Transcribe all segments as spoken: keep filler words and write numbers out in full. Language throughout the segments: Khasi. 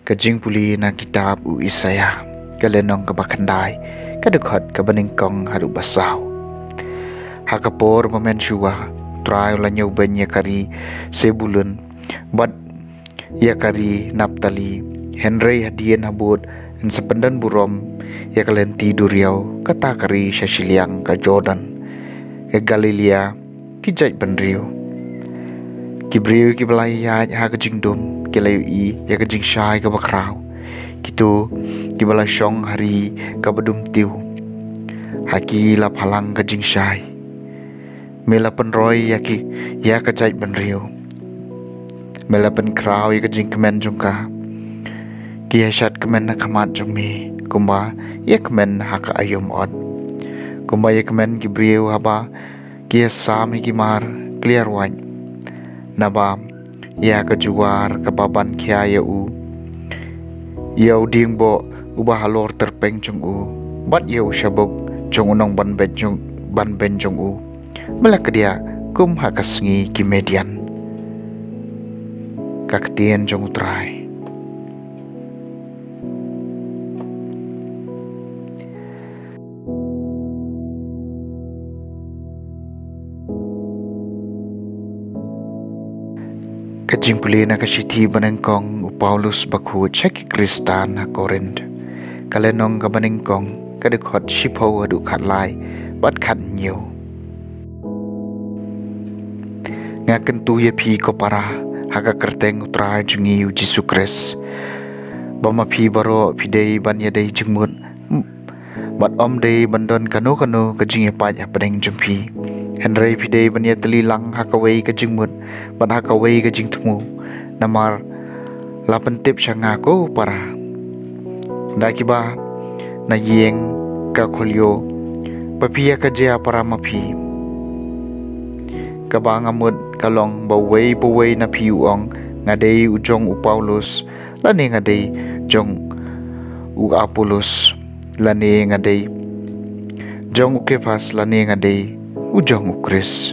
Ka jingpule na kitab u Isaïah, ka lynnong kaba khyndai, ka dkhot kaba nyngkong haduh ba saw. Ha ka por ba mynshuwa, U Trai u la ñiewbeiñ ïa ka ri Sebulun bad ïa ka ri Naphtali, hynrei hadien habud yn sa pyndonburom ïa ka lynti duriaw, kata ka ri sha shiliang ka Jordan, ka Galilea ki jaitbynriew. Ki briew kiba la ïaid ha ka jingdum ki la ïohi ïa ka jingshai kaba khraw. Kito kiba la shong ha ri kaba dum tiew, ha ki la phalang ka jingshai. Me la pynroi ïa ki, ïa ka jaitbynriew. Me la pynkhraw ïa ka jingkmen jong ka. Ki ïa shad kmen ha khmat jong me, kumba ïa kmen ha ka aïom ot. Kumba ïa kmen ki briew haba ki ïa sam ïa ki mar kliar wait. Naba ïa ka juar kaba ban khia ïa u, ïa u dieng boh uba halor tyrpeng jong u, bad ïa u shabuk jong u nongbanbeiñ jong, banbeiñ jong u, me la kdiah kum ha ka sngi ki Midian. Ka ktien jong U Trai. Ka jingpule na ka shithi banyngkong u Paulus bakhuid sha ki Khristan ha Korinth. Ka lynnong kaba nyngkong, ka dkhot shiphew haduh khatlai bad khathynñiew. Nga kyntu ïa phi ko para, ha ka kyrteng U Trai jong ngi U Jisu Khrist, ba ma phi baroh phi dei ban ïadei jingmut, bad ym dei ban don kano kano ka jingïapait hapdeng jong phi. Hynrei phi dei ban ïatylli lang ha kawei ka jingmut bad ha kawei ka jingthmu. Namar la pyntip sha nga ko para, da kiba na ïing ka khylliew, ba phi ïa ka jia para ma phi. Kaba nga mut ka long ba uwei pa uwei na phi u ong, nga dei u jong u Paulus, lane nga dei jong u Apollos, lane nga dei jong u Kephas, lane nga dei u jong u Khrist.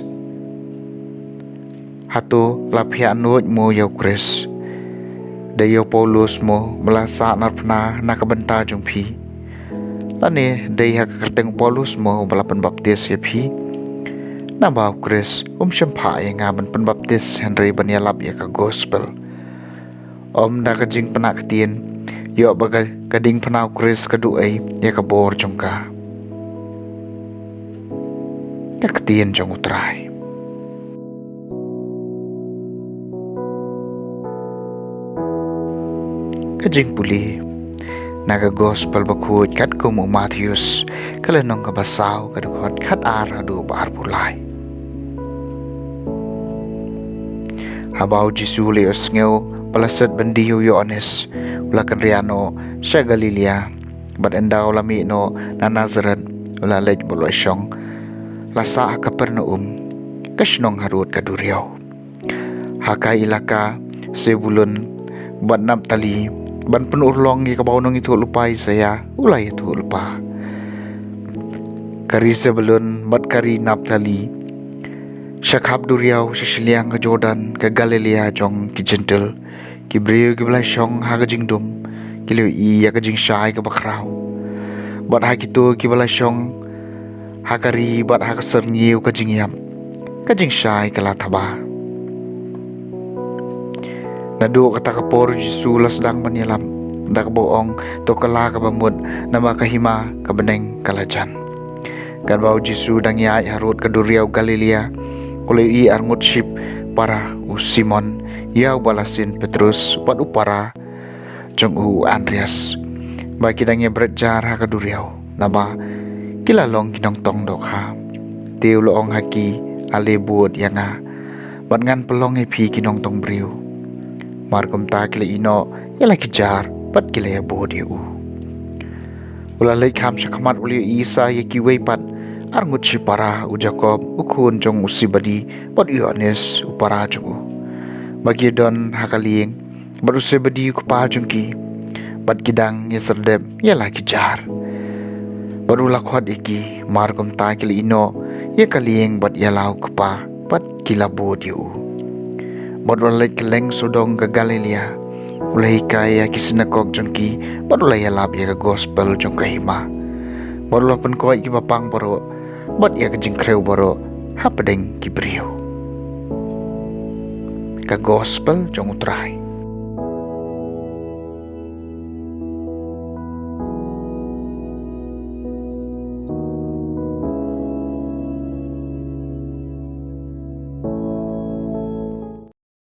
Hato la phiah nud mo ïa u Khrist? Dei ïa u Paulus mo ba la sahnarphna na ka bynta jong phi? Lane dei ha ka kyrteng u Paulus mo ba la pynbaptis ïa phi? Naba u Khrist um shym phah ïa nga ban pynbaptis hynrei ban ïalap ïa ka gospel. Ym da ka jingpynah ktien, ïoh ba ka, ka diengphna u Khrist ka duh ei ïa ka bor jong ka. Ka ktien jong U Trai. Ka jingpule na ka gospel bakhuid katkum u Mathaios, ka lynnong kaba saw, ka dkhot khatar haduh ba arphew lai. Haba u Jisu u la ïohsngew ba la set byndi ïa u Ïoannis, u la kynriah noh sha Galilea, bad ynda u la mih noh na Nasareth, u la leit bad u la shong, la sah ha Kapernaum, ka shnong harud ka duriaw, ha ka ilaka Sebulun bad Naphtali, ban pynurlong ïa kaba u nongïathuhlypa Isaïah u la ïathuhlypa. Ka ri Sebulun bad ka ri Naphtali, sha khap duriaw, sha shiliang ka Jordan, ka Galilea jong ki Jentil. Ki briew kiba la shong ha ka jingdum ki la ïohi ïa ka jingshai kaba khraw, bad ha kito kiba la shong ha ka ri bad ha ka syrngiew ka jingïap, ka jingshai ka la thaba. Naduh kata ka por u Jisu u la sdang ban ïalam, da kaba u ong, to kylla kaba mut, naba ka hima ka bneng ka la jan. Katba u Jisu u dang ïaid harud ka duriaw Galilea, u la ïohi arngut shipara u Simon, ïa uba la sien Petrus, bad u para jong u u Andreas, ba ki dang ïabret jar ha ka duriaw, naba ki la long ki nongtong dohkha. Te u la ong ha ki, ale bud ïa nga, bad ngan pynlong ïa phi ki nongtong briew. Mar kumta ki la ïeh noh ïa la ki jar bad ki la ïabud ïa u. U la leit kham sha khmat, u la ïohi sa ïa kiwei pat arngut shipara, u Jakob u khun jong u Sebedi, bad u Ïoannis u para jong u, ba ki don ha ka lieng bad u Sebedi u kpa jong ki, bad ki dang ïasyrdep ïa la ki jar. Bad u la khot ïa ki, mar kumta ki la ïeh noh ïa ka lieng bad ïa la u kpa, bad ki la bud ïa u. Bad u la leit kylleng sawdong ka Galilea, U la hikai ïa ki synagog jong ki, bad u la ïalap ïa ka gospel jong ka hima, bad u la pynkoit ïa kiba pang baroh bad ïa ka jingkhrew baroh hapdeng ki briew. Ka gospel jong U Trai.